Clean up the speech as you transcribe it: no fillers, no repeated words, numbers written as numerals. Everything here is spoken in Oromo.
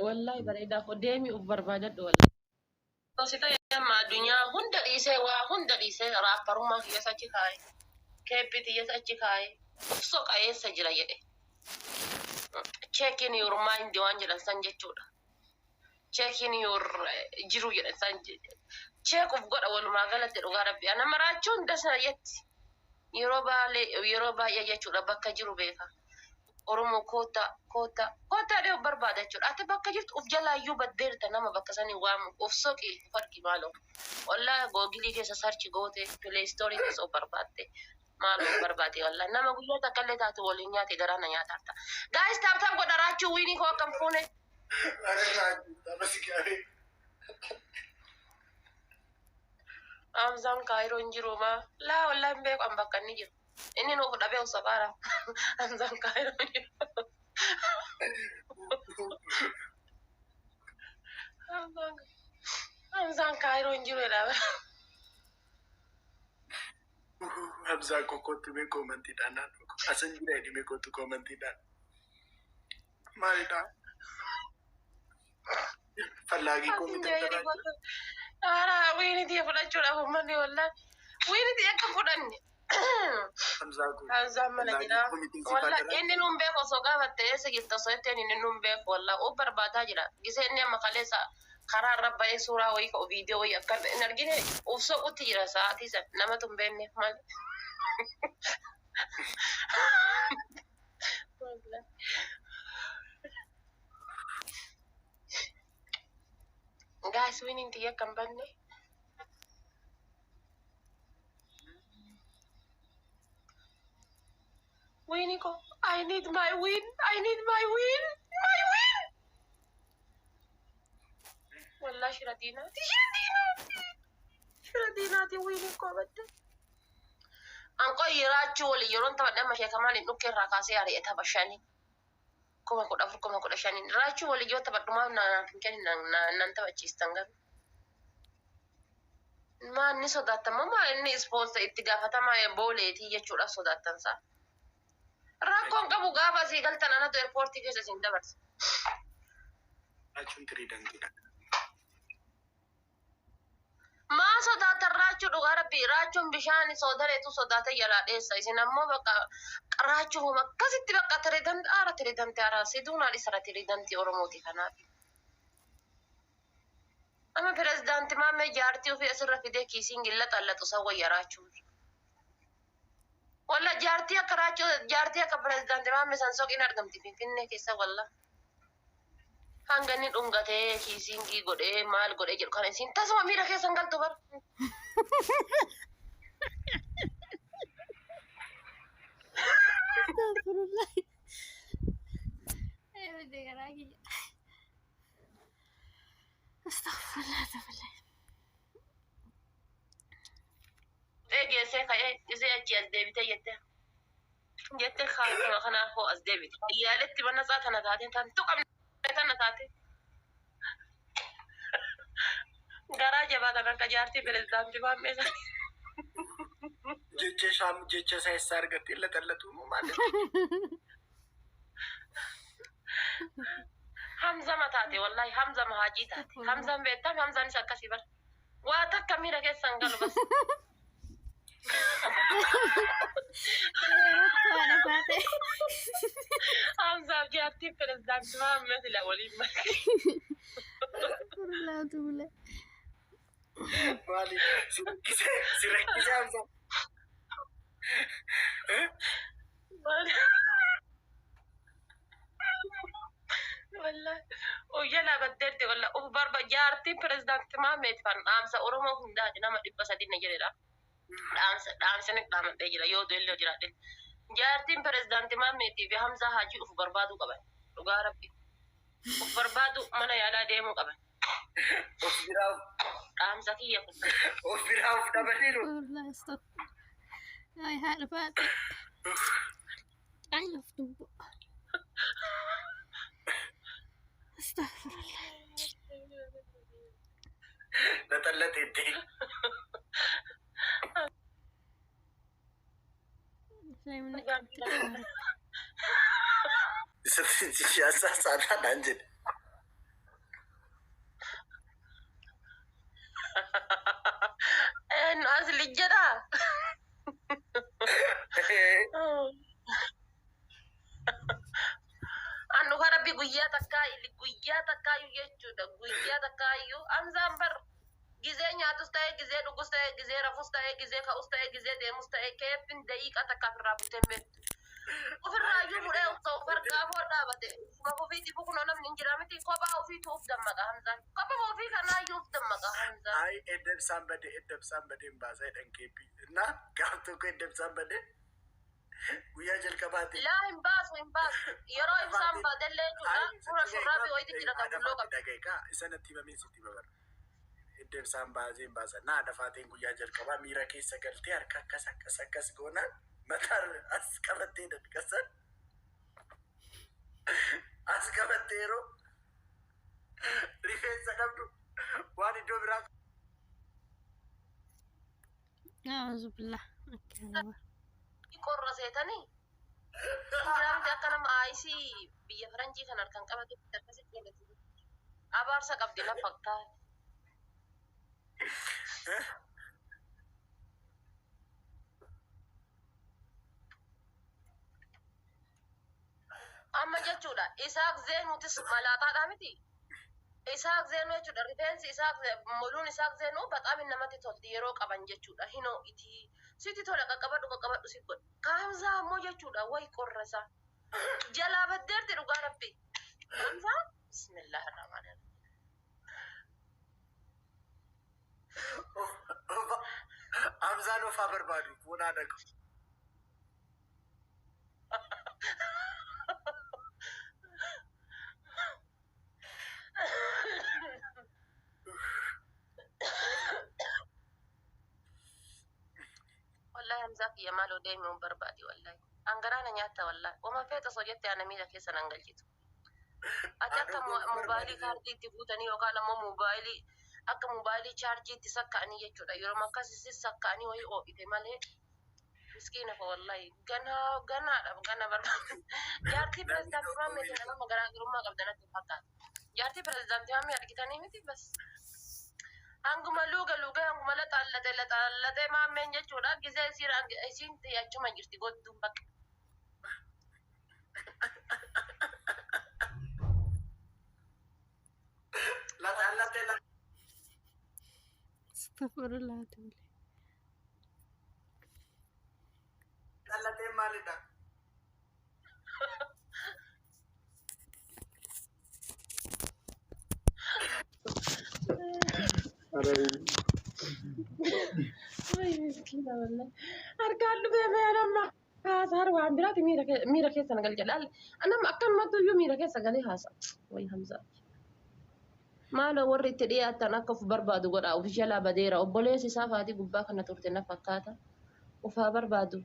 Wallahi bareedaa koo deemi uf barbaadadhu wallahi. Osoo si ta'e amma addunyaa hunda dhiisee waa hunda dhiisee raapparummaa kiyyas achi kaa'e keeppii tiyyas achi kaa'e uf soqa eessa jira jedhe. Check in your mind waan jedhan san jechuudha. Check in your jiru jedhan san check uf godha walumaa galatti dhugaa rabbi. Ana maraachuun das na jetti. Yeroo baalee yeroo baay'ee jechuudha bakka jiru beeka. Oromoo koottaa koottaa koottaa dhee of barbaada jechuudha. Ati bakka jirtu of jalaayyuu baddeerta nama bakka sanii waamu of soqi of argi maaloo. Wallaahi googilii keessa sarchi goote pileestoorii keessa of barbaadde maaloo of barbaade wallaahi nama guyyaa takka illee taatu waliin nyaate garaa na nyaataarta. Gaayis taap taap godha raachuu wiinii koo akkam fuune. Are raachuu tapha si gaafee. Hamzaan kaayiroo hin jiru maa laa wallaahi hin beeku an bakka inni jiru. Inni nuuf dhabee of soqaara. Hamzaan kaayiroo hin jiru. Hamzaan kaayiroo hin jiru jedhaa bara. Hamzaan koo kottu mee koomantiidhaan naannoo koo. Asan jira jedhi mee kottu koomantiidhaan. Maalidha? Fallaagii koo miti Asin akkanaa jira. Haaraa wiinitii fudhachuudhaaf uummanni wallaahi. Wiinitii akka fudhanne. Hamzaa koo. Hamzaan mana Fallaagii jira. koo miti si Wallaahi fadara. inni nuun beeku osoo gaafatte eessa jirta osoo jetteen inni nuun beeku wallaahi of barbaadaa jira. Gisee inni amma kaleessa karaa irra ba'ee suuraa wayii ka'u viidiyoo wayii akka hin argine of soqutti jira sa'aatii san namatu hin beekne malee. Guys, winning tiyya akka hin banne. Winning ko, I need my win. I need my win. My win. Wallah shira diinaati. Shira diinaati. Shira diinaati winning koo badde. An qoyyi raachuu waliin yeroon taphadhe amma sheekamaan hin dhukkee irraa kaasee ari'e tapha shanii. 14,000 15,000 raachuu waliin yoo taphadhu maaf naaf hin kennin nan taphachiistan garuu. Maal ni sodaattan moo maal inni ispoonsa itti gaafatamaa booleetii jechuudhaaf sodaattan saa. Rakkoon qabu gaafa asii galtan anatu eerpoortii keessa isin dabarsa. Raachuun tiriidantiidha. Maa sodaatan raachuu dhugaa rabbii raachuun bishaan soodareetu sodaate jalaa dheessa isin ammoo bakka raachuu homa akkasitti bakka tiridant aara tiridanti aara siduunaa dhisara tiridantii oromooti kanaaf. Amma pirezidaanti maammee jaartii ofii asirra fidee kiisiin gilla xallaxu san wayya raachuun. Walla jaartii akka raachuu jaartii akka pirezidaanti maammee san soqiin argamti finfinnee keessa walla. Hanga inni dhungatee kiisiingii godhee maal godhee jedhu kana isin tasuma miira keessa hin galtu bar. Astagfirullah. Ay, badde garaa kiyya. Astagfirullah, astagfirullah. Geessee ka'ee isee achii as deebitee jette. Jette kaatuma kanaaf hoo as deebite. Ayyaaletti banatsaa tana taate tan tuqamne tana taate. Garaa jabaatan akka jaartii pirezidaantii Maammee sana. Jecha isaa jecha isaa eessaa argattee laxallatuu moo maal? Hamzama taate wallahi Hamzama haajii taate. Hamzaan beektam Hamzaanis akkasii bara. Waa takka miira keessa hin galu bas. Rakkoo haadha taate. Hamzaaf jaartiin pirezidaantii Maammee sila waliin malee. Laatu bula. Maali? Si rakkisee si rakkisee Hamza. Eh? Wallahi jalaa baddeerti walla uf barba jaartiin pirezidaanti Maammeeti fan dhaamsa Oromoo hundaati nama 300 na jedhedha. Dhaamsa dhaamsa ni dhaamadhee jira yoo du'ellee jiraadhe. Jaartiin pirezidaanti Maammeetii fi Hamzaa Haajii uf barbaaduu qaban. Dhugaa rabbi. Uf barbaaduu mana yaalaa deemuu qaban. Of biraa Dhaamsa kiyya kun. of biraa of dhabaniiru. Wallahi astagfirullah. Ay haadha taate. Ay of dubbu. Astagfirullah. Laxallateetti. Islaamni qabdi. Siyaasaa saadhaan jedhe. Gizee dhugus ta'e, gizee rafus ta'e, gizee ka'us ta'e, gizee deemus ta'e, keeppiin daqiiqaa takka ofirraa butee hin beektu. Ofirraa iyyuu fuudhee osoo of harkaa afoo dhaabate. Ufuma ofiitii kunoo namni hin jira miti kophaa ofiitu of dammaqa Hamzaan. Kophuma ofii kanaa iyyuu of dammaqa Hamzaan. Ayi eddebsaan bade eddebsaan bade hin baasa jedhan keeppii. Innaa gaaf tokko eddebsaan bade guyyaa jalqabaati. Laa hin baasu hin baasu. Yeroo ibsaan badellee jechuudha. Fuula shurraabii wayiitti jira kan bulloo qabdi. Dhaga'ikaa isa natti himamee sitti babara. Eddebsaan baasee hin baasa. Naa dafaateen guyyaa jalqabaa miira keessa galtee harka akkas akkas akkas goonaan mataan as qabattee dadqasan as qabattee yeroo rifeensa dhabdu waan iddoo biraa A'uuzu billah. Akkana. Qorra seetanii. Jiraamti akka nama aayisii biyya faranjii kan harkaan qabate akkasitti godhatu. Abaarsa qabdi na fakkaata. Amma jechuudha Isaaq Zeenuutis malaaxaadhaa miti. Isaaq Zeenuu jechuudha rifeensi Isaaq moluun Isaaq Zeenuu baxaami namatti tolti yeroo qaban jechuudha. Hinoo iti sitti tola qaqqabadhu qaqqabadhu si godha. Kaamzaa ammoo jechuudha wayi qorra isaa. Jalaa baddeerti dhugaa rabbi. Kaamzaa bismillaahi rahmaani rahiim. Hamzaan ofaa barbaadu fuunaa dhaqu. Wallahi Hamzaa kiyya maaloo deemi hin barbaadi wallahi. Angaraana nyaatta wallahi. Wama feeta osoo jette ana miila keessa nan galchitu. Ati akka mobaayilii kaardii itti guutanii yookaan ammoo mobaayilii akka mobaayilii chaarjii itti sakka'anii jechuudha. Yeroo akkasii sakka'anii wayii oo'ite malee miskiina koo wallahi ganaa ganaadha gana barbaadu. Jaartii pirezidaantii Maammee kana nama garaagarummaa qabda natti hin fakkaatu. Jaartii pirezidaantii Maammee argitanii miti bas. Hanguma luuga luuga hanguma laxaallaxe laxaallaxe maammeen jechuudha. Gizee isiin isiin achuma jirti godduun bakka. Laxaallaxee Astaghfirullah. laxaallaxee maalidha? Ay, miskiina wallahi. Harkaan dhufee fe'an amma haasaa waan biraati miira keessa na galche. Laal nama akkanumatti iyyuu miira keessa galee haasa. Wayi Hamzaa. Maaloo warri itti dhiyaatan akka of barbaadu godha. Of jalaa badeera. Obboleessi isaa faatii gubbaa kana turte na fakkaata. Of haa barbaadu.